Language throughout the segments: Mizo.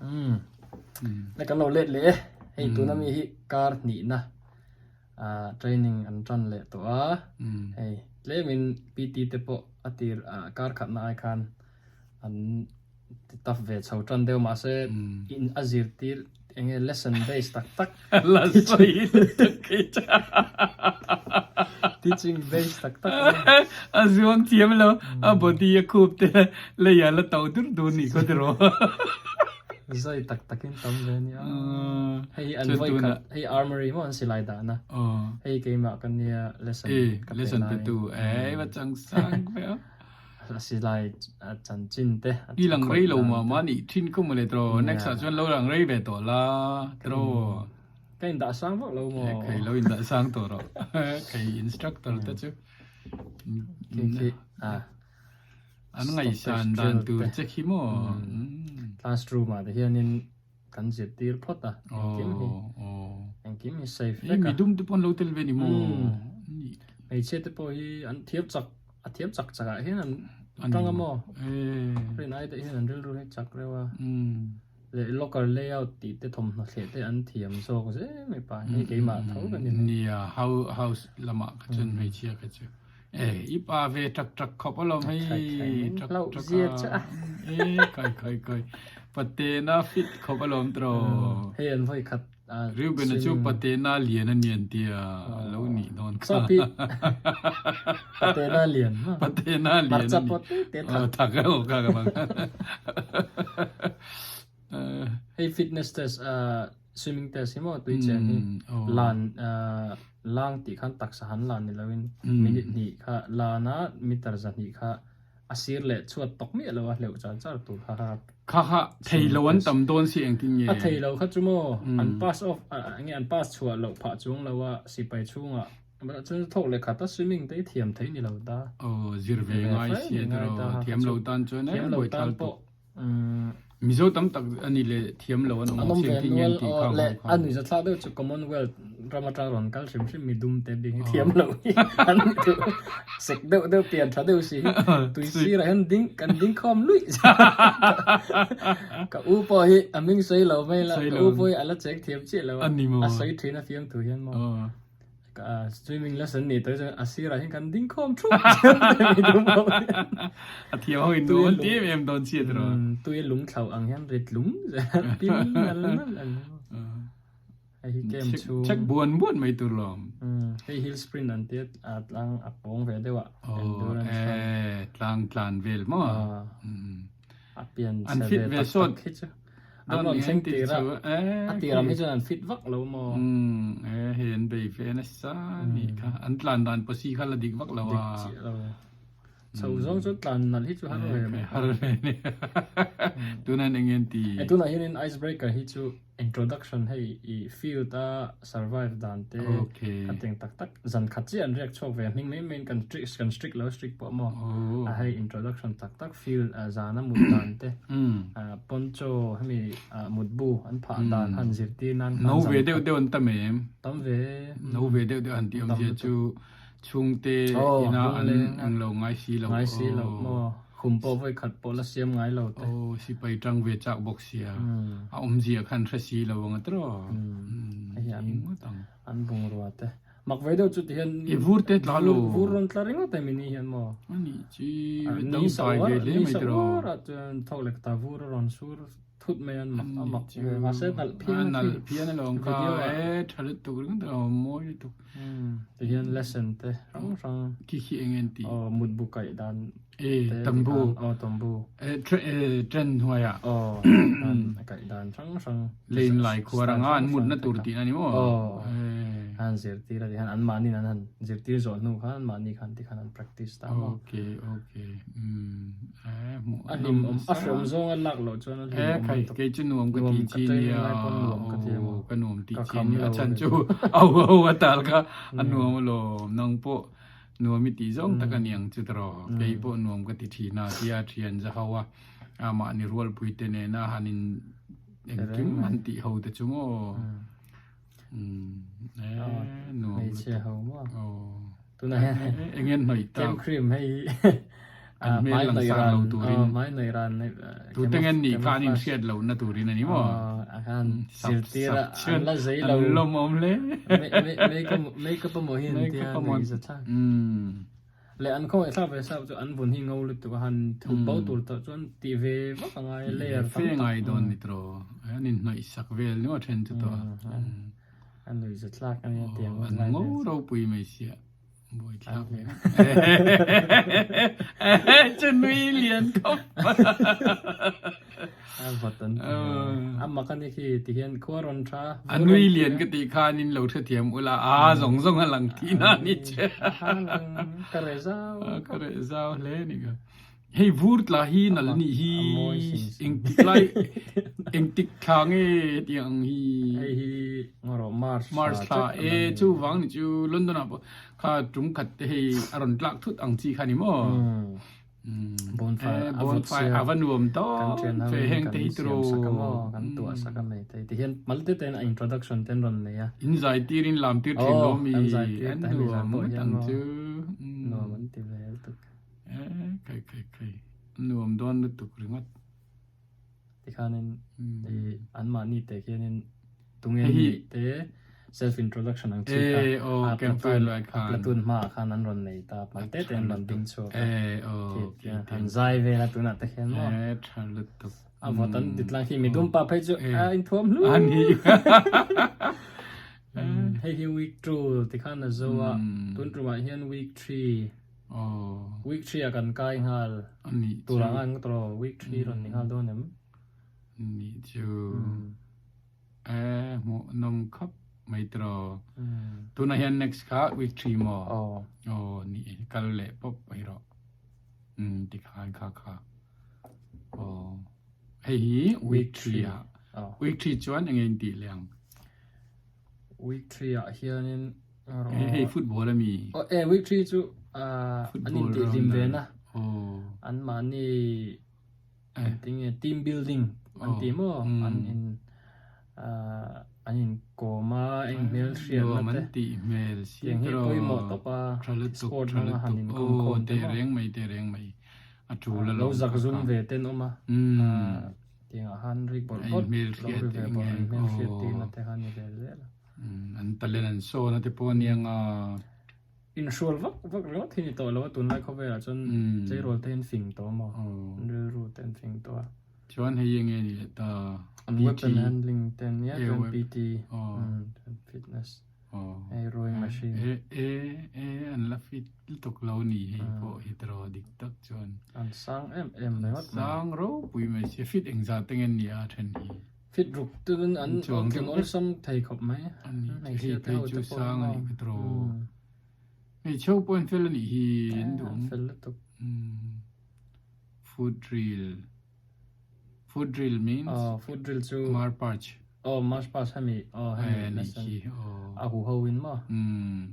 Umm. Le kan lo let leh e. Hei tuna mi hi kar hnihna ah training an tan leh tawh a. Hei tlemin PT te pawh a tir ah kar khatna ai khan an ti tough ve chho tan deuh mahse in a zirtir eng nge lesson base tak tak La sawi lutuk khi chu. Teaching base tak tak a ni. A zuang thiam lo, a body a khup te lei ah la to dur dur nih khaw tiraw. Zai tak takin tam ve a nia. Hei an vawi khat, hei armory maw an silai dahna. Hei keimah ka nia lesson ka pe lai. Lesson pe tu, ei va chang sang ve a. A silai chanchin te. I lang rei lo mah mah nih thin khaw mawle tiraw, next ah chuan lo lang rei ve tawh la tiraw. Ka indah sang vak lo maw? Kei lo indah sang tawh rawh. Kei instructor te chu. An ngaihsan dan tur che khi maw? Classroom ah te hianin kan zirtir phawt a, engkim hi. Engkim hi safe vek a. Midum te pawh an lo tel ve ni maw? Hmeichhia te pawh hi an thiam chak, a thiam chak chak ah hian an tang a maw? Rin ai te hian an rilru hi chak reuh a. Leh locker layout tih te thawmhnaw thleh te an thiam zawk zel mai pa hi keimah tho ka ni. Nia, house lamah kha chuan hmeichhia kha chu e i pa ve tak tak khawp alawm hei tak tak a e kai kai kai patena fit khawp alawm tiraw. Hei an vawi khat Reuben-a chu Patena lian a ni an ti a, a lo nih dawn kha. Saw pi Patena lian maw? Patena lian a ni. Hmarcha pawh te te thak. Aw thak a aw kha ka bang. Hei fitness test swimming test hi maw tui chen hi lan lang tih khan taksa han lan ni loin minute hnih kha lan a meter 200 kha A sir leh chhuat tawk miah lo a hleuh char char tur kha kha. Kha kha thei lo an tam dawn si engtin nge? A thei lo kha chu maw an pass off enge an pass chhuah loh phah chuang lo a sipai chhungah chuan thawk leh khat a swimming te hi thiam thei ni lo ta. Aw zir ve ngai si a tiraw thiam lo tan chuan e buai thal pawh. Mizo tam tak a ni leh thiam lo an awm ang si engtin nge an tih kha le a nuihza thlak deuh chu Commonwealth ram atang rawn kal hrim hrim mi dum te bik hi thiam lo hi an duh sek deuh deuh pian tha deuh si hi tui sirah hian ding kan ding khawm luih ka u pawh hi a hming sawi lo mai la ka u pawh hi a la chek thiam chiah lo a a sawi thin a fiamthu hian maw. Swimming lesson ni tawh chuan a sirah hian kan ding khawm thup A thiam ho in nuam an ti em em dawn chiat rawh. Tui lung thlau ang hian rit lung zel pil nal nal ang. Hei hi camp chhung. Check buan buan mai tur lawm. Hei hill sprint an tia a tlang a pawng ve deuh a. Endurance run. Eh tlang tlan vel maw. A pian chhe ve tak tak khi chu. An rawn thleng tir a, a tir ang hi chuan an fit vak lo maw? Umm, e hei an bei ve nasa nih kha. An tlan dan pawh si kha la dik vak lo a. Dik chiah lo. Chho zawng chu tlan nalh hi chu har ve mai. Har ve ni. Tunah hian eng nge an ti? E tunah hianin ice breaker hi chu introduction hei i field a survive dan te ka teng tak tak zan khat chiah an riak chhuak ve a hming mai maiin kan strict kan strict lo strict pawh maw a hei introduction tak tak field zana mut dan te poncho hemi mutbu an phah dan han zirtir nan khan no ve deuh deuh an tam em tam ve no ve deuh deuh an tih awmzia chu chhungte ina an englo ngai si lo ngai si lo maw Khum pawh vawi khat pawh la siam ngai lo te. Aw, sipai tang ve chak bawk sia. A awmzia khan hre si lo ang a tiraw. Hei an an bungrua te. Mak ve deuh chu ti hian I vur te tla lo. Vur rawn tla ringawt em ini hian maw? Ani chi dang tai ve hle mai tiraw. Ni sa uar ah chuan thawk leh ta vur a rawn sur thut mai an mak a mak ve. Mahse nalh phian a nalh phian alawm kha e tha lutuk ringawt alawm mawi lutuk. Ti hian lesson te hrang hrang. Khi khi eng nge an tih? Aw mutbu kaih dan E, tambu. Aw, tambu. E, e, ṭen hnuaiah. Aw, an kaih dan hrang hrang. Lein lai khuar anga an mutna tur tih a ni maw? Aw, an zirtir a ti khan anmahniin an han zirtir zawh hnu khan anmahni khan ti khan an practice ta maw? Okay, okay. Um, e, hmuh a hlim awm, a hreawm zawng a lak loh chuan a hlim awm. E, khai, kei chu nuam ka ti chi nia. Nuam ka ti a maw? Ka nuam ti chi nia. A chhan chu au au a tal kha a nuam alawm. Nang pawh Nuam i tih zawng tak a ni ang chu tiraw? Kei pawh nuam ka ti thin a, tia thian za ho a, mahni rualpui te nena han in engkim han tih ho te chu maw? E, nuam Hmeichhia ho maw? Aw. Tunah hian Eng nge hnawih tak? Camp cream hei. An hmel lang sar lo turin. Hmai hnawih ran. Tu te ngen nih kha an inhriat loh na turin a ni maw? A khan zirtir a an la zei lo. An lawm awm hle. Makeup a maw hi an tia nuih za thlak. Leh an khawngaih thlak ve sap chu an vun hi ngo lutuk a han thup bo tur tawh chuan tih ve vak a ngai layer tam tak. Fe ngai dawn ni tawh an inhnawih sak vel ni maw then chu tawh a. A nuih za thlak a nia tiang An ngo ropui mai sia. Buaithlak ve. Chu nui lian khawp. A vat an ti. A mak a ni khi ti hian khua rawn tha. A nui lian ka tih khan in lo hrethiam ula a zawng zawng a lang tih na ni che. Ka reh zau. Ka reh zau hle ni ka. Hei vur tla hi nal nih hi engtik lai engtik thla nge hetiang ang hi. Hei hi ngarawh March March thla e chu vang ni chu London ah pawh kha tum khat te hei a rawn tlak thut ang chi kha ni maw. Bonfire a bonfire a va nuam tawp kan thian ho fe heng te hi tiraw siam sak a maw kan tuah sak a mai te ti hian mal te ten a introduction ten rawn nei a. In zai tir in lam tir thin lo mi kan zai tir an ta hemi zan nuam pawh ngawt hian ang maw chu. Nuam an ti ve lutuk. Eh, kai kai kai. Nuam dawn lutuk ringawt. Tikhanin i anmahni te khianin tunge ni te self introduction ang chi kha. Eh, oh, a campfire platoon lai a khan. platoon hmaah khan an rawn nei ta mal te te an rawn ding chhuak a. Eh, oh, Khi okay, han han zai vel a tunah te khian maw. Eh, tha lutuk. A vawt an ti tlang khi midum pa phei chu Eh. a inthuam hlu. Ani. Hei hi week 2 tikhan a zo a. Tun tumah hian week 3 Week 3 ah kan kai nghal tur ang a ang tawh week 3 rawn ni nghal dawn em? Nih chu e hmuh nawm khap mai tiraw. Tunah hian next kha week 3 maw? Aw nih kal leh pawp mai rawh. Tikhan kha kha. Aw hei hi week 3 ah. Week 3 chuan enge in tih leh ang? Week 3 ah hianin Hei hei football ami. Oh eh week 3 chu an in tih hlim ve na. Oh. An mahni tinge team building an ti maw an in an in kawm a eng hmel hriat na te. An tih hmel si Tiang hi pawimawh tawp a sport hmanga han in kawm khawm te maw. Teh reng mai teh reng mai a tul alawm. Lo zak zum ve ten awm a. Tiangah khan rik bawrh bawrh lo ri ve bawrh an hmelhriat tirna te kha ni ve zel a. An talent an sawn a te pawh a nia nga. Inhrual vak vak ringawt hi ni tawh lo a tunlai khawvelah chuan tleirawl te hi an fing tawh a maw an rilru te an fing tawh a. Chuan hei enge ni leh ta? An weapon handling te an nia chuan PT fitness. Hei rowing machine. E e e an la fit lutuk lo ni hei pawh hi tiraw dik tak chuan. An sang em em mai ngawt mai. Sang ropui mai sia fit engzah te nge ni a then hi. Fit ruk turin an tling awlsam thei khawp mai. Hei phei chu sang a nih ka tiraw. Hmeichhe ho pawh an fel a nih hi an duh ang. Fel lutuk. Food drill. Food drill means? Oh, food drill chu Mar parch. Oh, march past hemi. Oh, hemi Eh, lesson. nih khi. Oh. A hu ho in maw? Mm.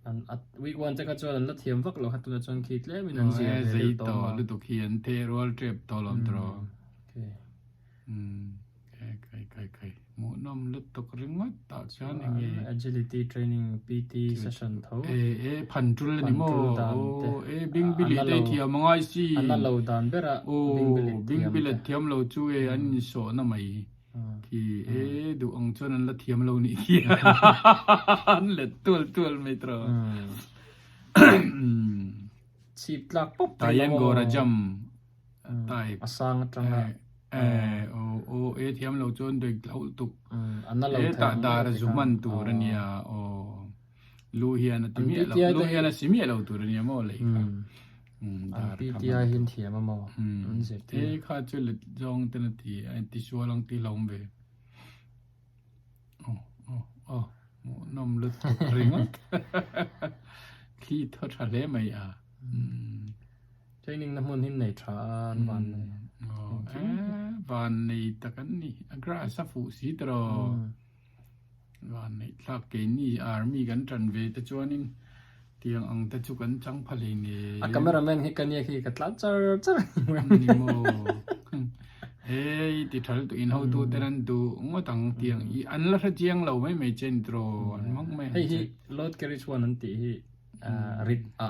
An at week 1 te kha chuan an la thiam vak lo kha tuna chuan khi tlem in an Oh, zia eh, ve zei deuh tawh tawh maw? lutuk hi an theh rual tep tawh lawm tawh. Okay. Mm. Kai kai kai kai. Hmuhnawm lutuk ringawt tah chuan eng nge? Agility training PT session tho. E e phan tul a ni maw? Phan tul dan te. Aw e bingbili te thiam a ngai si. A na lo dan bera bingbili thiam te. Bingbili thiam lo chu e an insawh na mai khi e duh ang chuan an la thiam lo nih khi an let tual tual mai tawh. Chhip tlak pawp thei lo maw? Tayan Gora jam. Type. A sang atanga. Eh, o o e thiam lo chuan doi hloh tuk. A na lo thei. E tah dar a zu hman tur a nia. O lu hian a ti miah lo. Lu hian a si miah lo tur a nia maw lei kha. An PTI hian thiam a maw? An zirtir. E kha chu let zawng ten a ti a ti sual ang ti hlawm ve. O o o hmuhnawm lutuk ringawt. Thli thaw tha hle mai a. Training na hmun hi nei tha a an van nei. Van nei tak an ni. A grass a fuh si tawh. Van nei thlak keini army kan tan ve te chuanin tiang ang te chu kan chang pha hlei ne. A cameraman hi ka nia khi ka tlan char char. Ni maw. Hei ti tha lutuk in hotu ten an duh ngawt ang tiang i an la hre chiang lo mai mai che ni tawh an mang mai. Hei hi load carriage one an tih hi. Rit a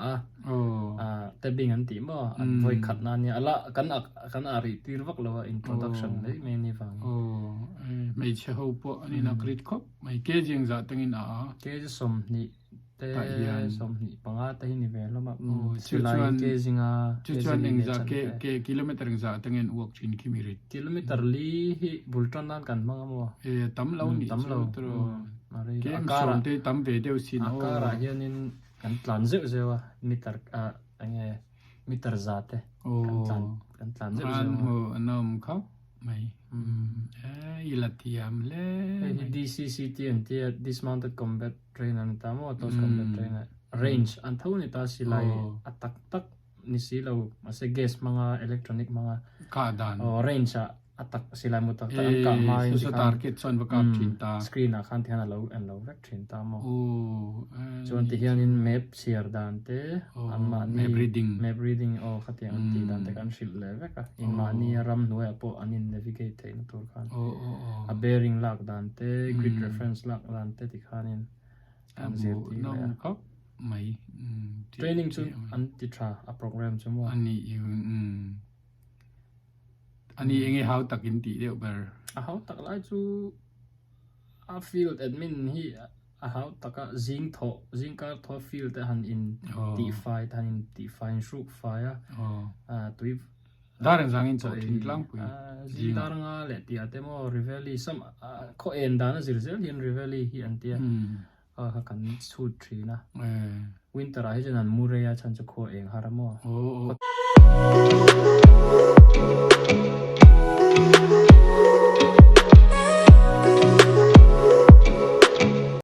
a tabbing an tih maw an vawi khat na ania ala kan kan a rih tir vak lo a introduction mai mai ani vang hmeichhe ho pawh an in ak rit khawp mai kg engzah tangin a a kg 20 te 25 te hi ni ve hlawm a silai kg nga chu chuan engzah ke ke kilometer engzah tangin uak thin khi mi rit kilometer li hi bul tan nan kan hmang a maw e tam lo ni chu Kem sawm te tam ve deuh sin aw. A karah hianin kan tlan zeuh zeuh a, meter ah enge meter za te kan tlan kan tlan zeuh zeuh a. An hmu an awm khawp mai. I la thiam hle mai. Hei hi DCCT an tia Dismounted Combat Trainer ani ta maw, Close Combat Trainer. Range an tho ni ta silai a tak tak ni si lo mahse gas hmanga electronic hmanga kah dan aw range ah a tak silai mu tak tak an kah hma in tikhan target chuan va kap thin ta screen ah khan tikhan alo en lo vek thin ta maw chuan ti hianin map chhiar dan te an mahni map reading map reading aw khatiang an tih dan te kan hrilh leh vek a in mahni ram hnuaiah pawh an in navigate theih na tur khan a bearing lak dan te grid reference lak dan te tikhanin an zirtir leh a. Khawp mai. Training chu an ti tha a program chu maw? Ani ani enge hau tak in tih deuh ber. A hau tak lai chu a field admin hi a hau tak a zing thawh zing kar thawh field te han in tih fai te han in tih fai in hruk fai a tui Dar engzang in chawh thin tlangpui. Zing dar nga leh tih ah te maw Riveli sam khaw en dan a zir zel hian Riveli hi an tia. Kha kha kan chhut thin a. Winter ah hi chuan an mu rei a chhan chu khua eng har a maw.